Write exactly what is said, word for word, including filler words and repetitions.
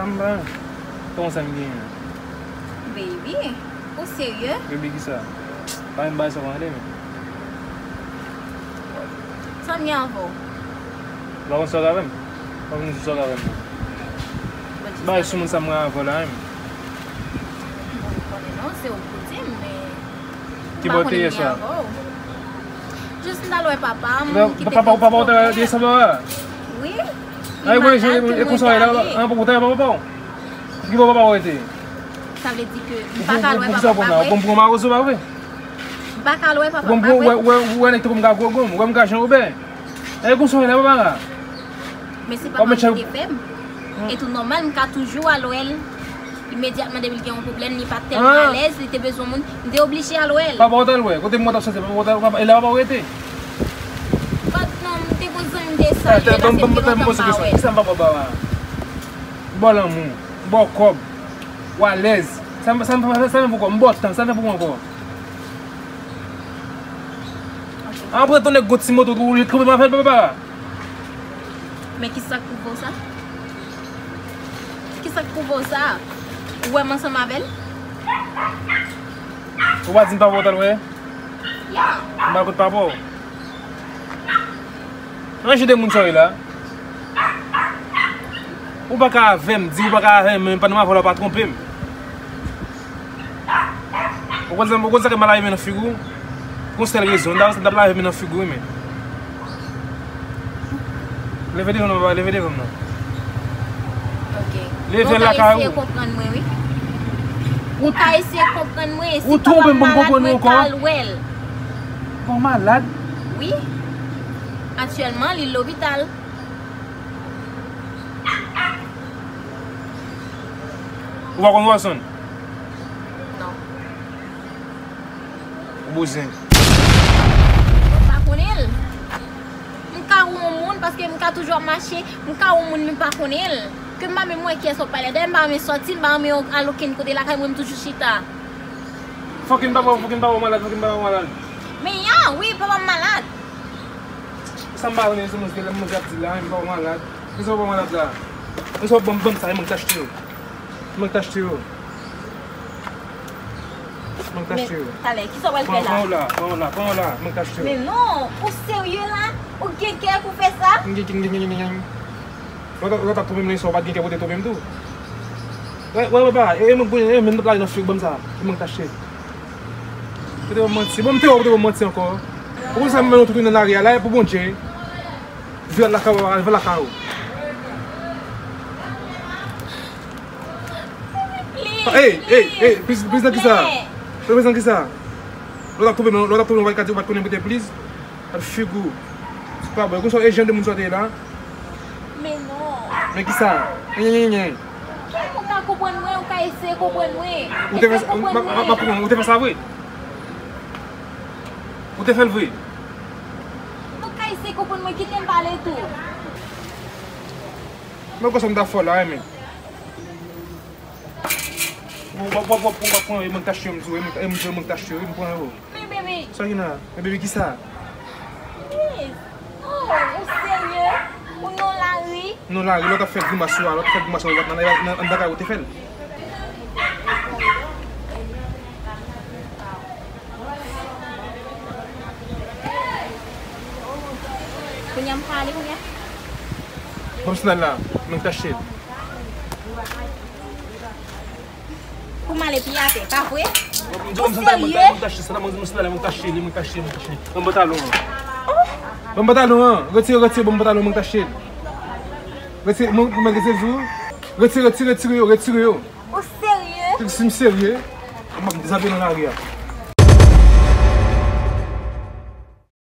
M pa. Kòman sa m genyen? Baby, ou serye? Baby kisa? Pa menm bagay sa w tande men. Sa m gen avè w? Ou pa konn sa w ka fè m? Ou pa konn sa w ka fè m? Bagay sou moun sa m gen avè w la menm. Bon, m konnen non, se ou k pou di m, men. Ki bò w te ye yè swa? Jis m t al wè papa m, ki te pèdi pwoblèm. Papa w te ye swa? Wi. Li malad, ke mwen te ale. An, pou w te wè papa w? Ki bò papa w rete? Sa vle di ke m pa ka al wè papa m, pa vre? Ou konn pran mawozo, pa vre? M pa ka al wè papa m, pa vre? Ou wè, ou wè, ou wè nèg tankou m ka gwo gonm, ou wè m ka jan Wobè. E konsa w wè la, papa la. Men se papa m ki te fè m. E tou nòmal, m ka toujou al wè l. Imedyatman depi l gen yon pwoblèm, li pa t tèlman alèz, li te bezwen moun, m te oblije al wè l. Papa w t al wè, kote mwen t ap sòti, papa w t al wè, e la papa w rete? But non, m te gon zanmi m te salye l, sa fè m gen lontan m pa wè l. Kisa m pa ba w la? M ba w lanmou, m ba w kòb, w alèz. Sa m, sa m, sa m fè pou kòb, m ba w tan, sa m fè pou mwen ankò? Apre ton nèg gon ti moto tou, ou li kanpe m avè l, papa. Men kisa k pwouve w sa? Kisa k pwouve w sa? Ou wè m ansanm avè l? Ou pa di m papa w t al wè? Ya. M pa kot papa w. Ranje de moun sa w ye la. Ou pa ka avè m, di ou pa ka avè m, men pandan m avè w la, ou pa twonpe m. Ou konn sa, ou konn sa ke m al lave men nan figi w? Pou yon sèl rezon, m t ap, m t ap lave men nan figi w, wi, men. Leve devan m non, papa, leve devan m non. Ok. Leve lakay ou. Ou ka eseye konprann mwen, wi. Ou ka eseye konprann mwen, si papa m malad, mwen ka al wè l. Ou malad? Wi. Aktyèlman, li lopital. Ou pa konn Watson? Non. Ou bouzen. Mwen pa konnen l. M ka wè yon moun paske m ka toujou ap mache, m ka wè yon moun men m pa konnen l. Ke m pa menm wè kiyès w ap pale. Dayè m pa renmen sòti, m pa renmen al okenn kote lakay mwen, m toujou chita. Fucking papa, fucking papa malad, fucking papa malad. Men ya, wi, papa m malad. Sa m pa renmen se mwen, se lè mwen ap di la, men papa w malad. Men sa w pa malad la. Men sa w ban m, ban m sa, e mwen k t achte yo. Mwen k t achte yo. Mwen k t achte yo. Men, talè, kisa w pral fè la? Pran, pran yo la, pran yo la, pran yo la, mwen k t achte yo. Men non, ou serye la? Ou gen kè pou fè sa? Lè w t ap, lè w t ap twonpe m nan istwa, ou pa t gen kè pou w te twonpe m tou. Wè, wè, wè, papa, e, e mwen k bouzen, e, men m t ap lage nan figi w, ban m sa, e mwen k t achte. Ou te ban m manti. Bon, m te wè ou te ban m manti ankò. Ou konn sa m mennen w tounen nan lari a la, e pou Bondye. Vin lakay ou, vin lakay ou. Ey, ey, ey, pliz, pliz nan kisa? Pliz nan kisa? Lè w t ap twonpe m, lè w t ap twonpe m, ou pa t ka di, ou pa t konnen pote pliz? Gad figi w. Se pa bon. Konsa, e jan de moun sa w te ye la? Men non. Men kisa? Nyen, nyen, nyen. Ou ka konprann mwen, ou ka eseye konprann mwen. Ou te fè sa, m ap konprann, ou te fè sa vre? Ou te fè l vre? Ou ka eseye konprann mwen, kite m pale tou. Men konsa m ta fè w la, wi, men. W ap, w ap, w ap, w ap pran yo, e mwen k t achte yo, m di w, e mwen, e m di w, e mwen k t achte yo, wi, m pran yo. Men bebe. Sa ki la? Men bebe kisa? Yes. Oh, ou serye? Ou nan lari? Nan lari, lè w t ap fè grimas ou a, lè w t ap fè grimas ou a, nan, nan, nan, anndan kay ou te fè l. Kounye a m ka ale kounye a? Ban m sandal la, mwen k t achte l. Pou m ale pye atè, pa vre? Ou serye? Mwen k t achte sandal, mwen k t achte, mwen k t achte, mwen k t achte. Ban m pantalon an. Ban m pantalon an. Retire, retire, ban m pantalon, mwen k t achte l. Retire, mwen, mwen retire sou. Retire, retire, retire yo, retire yo. Ou serye? Si m serye, m ap dezabye nan lari a.